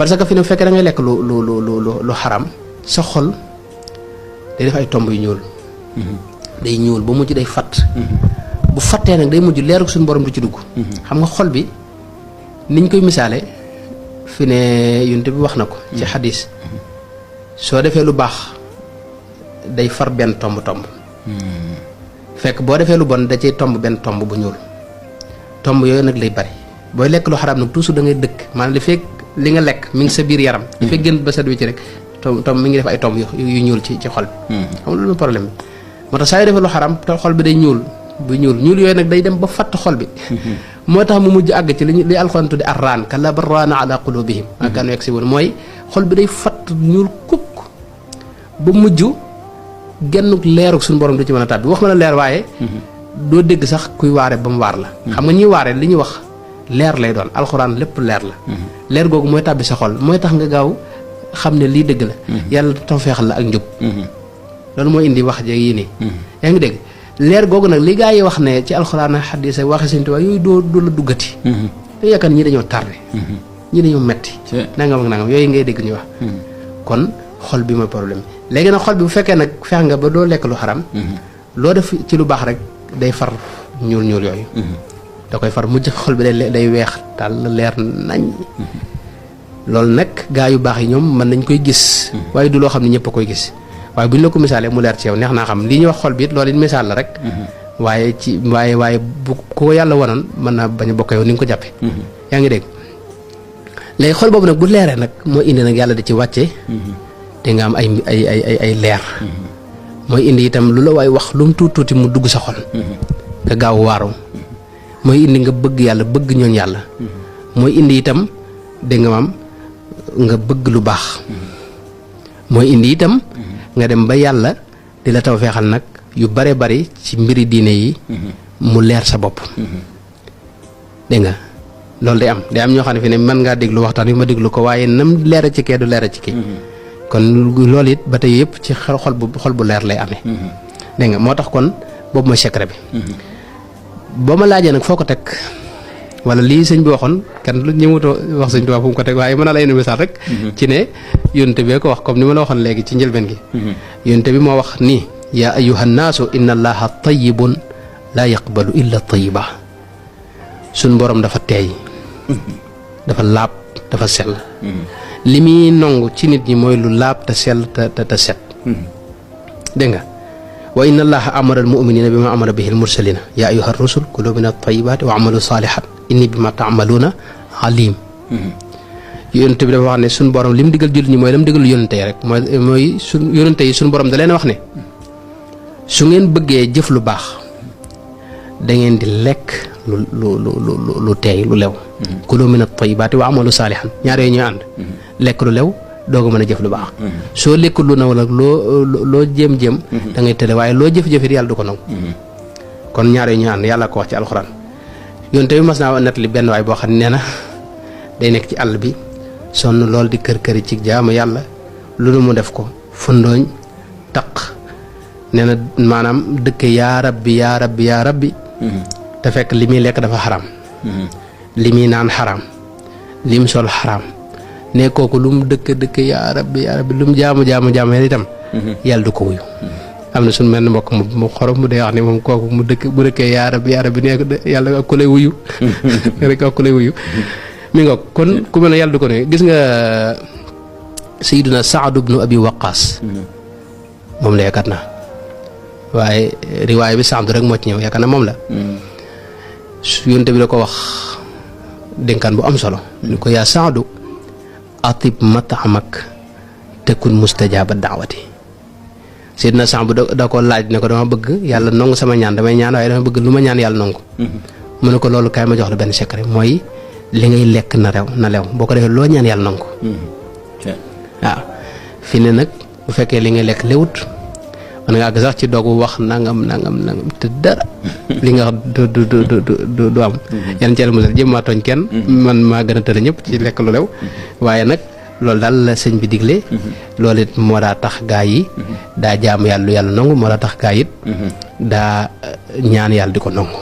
parce que fi ne fekkee da ngay lekk lu xaram sa xol day def ay tomb yu ñuul day ñuul ba mujj day fatt bu fattee nag day mujj leeru suñu borom du ci dugg xam nga xol bi niñ koy misaale fi ne yonent bi wax na ko ci xadis soo defee lu baax day far benn tomb fekk boo defee lu bon da cay tomb benn tomb bu ñuul tomb yooyu nag lay bari booy lekk lu xaraam nag toujours da ngay dëkk maanaam li fekk li nga lekk mi ngi sa biir yaram li fekk gën ba set wi ci rek tomb mi ngi def ay tomb yu ñuul ci xol bi xam nga loolu problème bi moo tax saa yu defee lu xaraam te xol bi day ñuul bu ñuul yooyu nag day dem ba fatt xol bi moo tax mu mujj àgg ci li alxuraan tudde arraan kallaa bal raana ala qulubihim maa kaanu yaksibuun mooy xol bi day fatt ñuul kukk ba mujj genn leeruk suñu borom du ci mën a tàbbi wax ma la leer waaye doo dégg sax kuy waare ba mu waar la xam nga ñuy waare li ñuy wax leer lay doon alxuraan lépp leer la leer googu mooy tàbbi sa xol mooy tax nga gaaw xam ne lii dëgg la yàlla tawfeexal la ak njub loolu mooy indi wax ja yii nii yaa ngi dégg leer googu nag li gaa yi wax ne ci alxuraan ak xadiis ak waxi Sëñ Tuubaa yooyu doo la duggati da yaakaar ñi dañoo tardé ñi dañoo metti nangam ak nangam yooyu ngay dégg ñu wax kon xol bi mooy problème léegi nag xol bi bu fekkee nag feex nga ba doo lekk lu xaram loo def ci lu baax rek day far ñuul yooyu da koy far mujj xol bi day weex daal leer nañ loolu nag gaa yu baax yi ñoom mën nañ koy gis waaye du loo xam ne ñëpp a koy gis waaye bu ñu la ko misaalee mu leer ci yow neex naa xam lii ñuy wax xol bi it loolu it misaal la rek waaye bu ko yàlla wanoon mën naa bañ a bokk yow ni nga ko jàppe yaa ngi dégg léegi xol boobu nag bu leeree nag moo indi nag yàlla di ci wàcce te nga am ay leer mooy indi itam lu la waay wax lu mu tuuti mu dugg sa xol nga gaaw waaru mooy indi nga bëgg yàlla bëgg ñooñ yàlla mooy indi itam dégg nga maam nga bëgg lu baax mooy indi itam nga dem ba yàlla di la taw feexal nag yu bare bari ci mbiri diine yi mu leer sa bopp dégg nga loolu day am ñoo xam ne fi ne mën ngaa déglu waxtaan wi ma déglu ko waaye nam leera ci kee du leera ci kii kon loolu it ba tey yëpp ci xol bu leer lay amee dégg nga moo tax kon boobu mooy secret bi boo ma laajee nag foo ko teg wala lii sëñ bi waxoon kenn lu ñëwutoo wax sëñ Tuubaa fu mu ko teg waaye mën naa la indi misaal rek ci ne yonte bee ko wax comme ni ma la waxoon léegi ci njëlbeen gi yonte bi moo wax nii yaa ayyuha nnaasu inna allaha tayyibun laa yaqbalu illa tayiba suñ borom dafa teey dafa laab dafa sell li muy nongu ci nit ñi mooy lu laab te sell te set dégg nga wa inna allaha amara almuminina bima amara bihi almursalina yaa ayyuha rusul kulu min at-tayyibati wa amalu salihan inni bima ta'maluna alim yonente bi dafa wax ne suñu borom li mu digal jullit ñi mooy la mu digal yonente yi rek mooy suñ yonente yi suñu borom da leen wax ne su ngeen bëggee jëf lu baax da ngeen di lekk lu teey lu lew kulu min at-tayyibati wa amalu salihan ñaar yooyu ñooy ànd lekk lu lew doo ko mën a jëf lu baax soo lekkul lu naw nag loo jéem da ngay tële waaye loo jëf-jëfit yàlla du ko naw kon ñaar yooyu ñooy ànd yàlla ko wax ci alxuraan yonte bi mas naa nettali benn waay boo xam ne nee na day nekk ci àll bi sonn lool di kër-këri ci jaamu yàlla lu nu mu def ko fundooñ taq nee na maanaam dëkk yaa rabbi te fekk li muy lekk dafa xaraam li muy naan xaraam li mu sol xaraam ne kooku lu mu dëkk yaa rabbi lu mu jaamu itam yàlla du ko wuyu am na suñu mel mbokk mu xorom mu day wax ne moom kooku mu dëkkee yaa rabbi ne yàlla ak ku lay wuyu rek ak ku lay wuyu mi nga kon ku mel ne yàlla du ko ne gis nga Sayyiduna Saad ibnu Abi Waqqaas moom la yaakaar naa waaye riwaay bi Saad rek moo ci ñëw yaakaar naa moom la yonte bi da ko wax dénkaan bu am solo ni ko yaa Saadu atib mat'amak takun mustajaaba daawati Seydina Saad bu da ko laaj ne ko dama bëgg yàlla nangu sama ñaan damay ñaan waaye dama bëgg lu ma ñaan yàlla nangu mu ne ko loolu kaay ma jox la benn secret mooy li ngay lekk na lew boo ko defee loo ñaan yàlla nangu waaw fi ne nag bu fekkee li ngay lekk lewut man nga àgg sax ci doogu wax nangam te dara li nga wax du am yan ci musal jëm maa tooñ kenn man maa gën a tëra ñëpp ci lekk lu lew waaye nag loolu daal la sëñ bi digle loolu it moo daa tax gaa yi daa jaamu yàlla nangu moo daa tax gaa it daa ñaan yàlla di ko nangu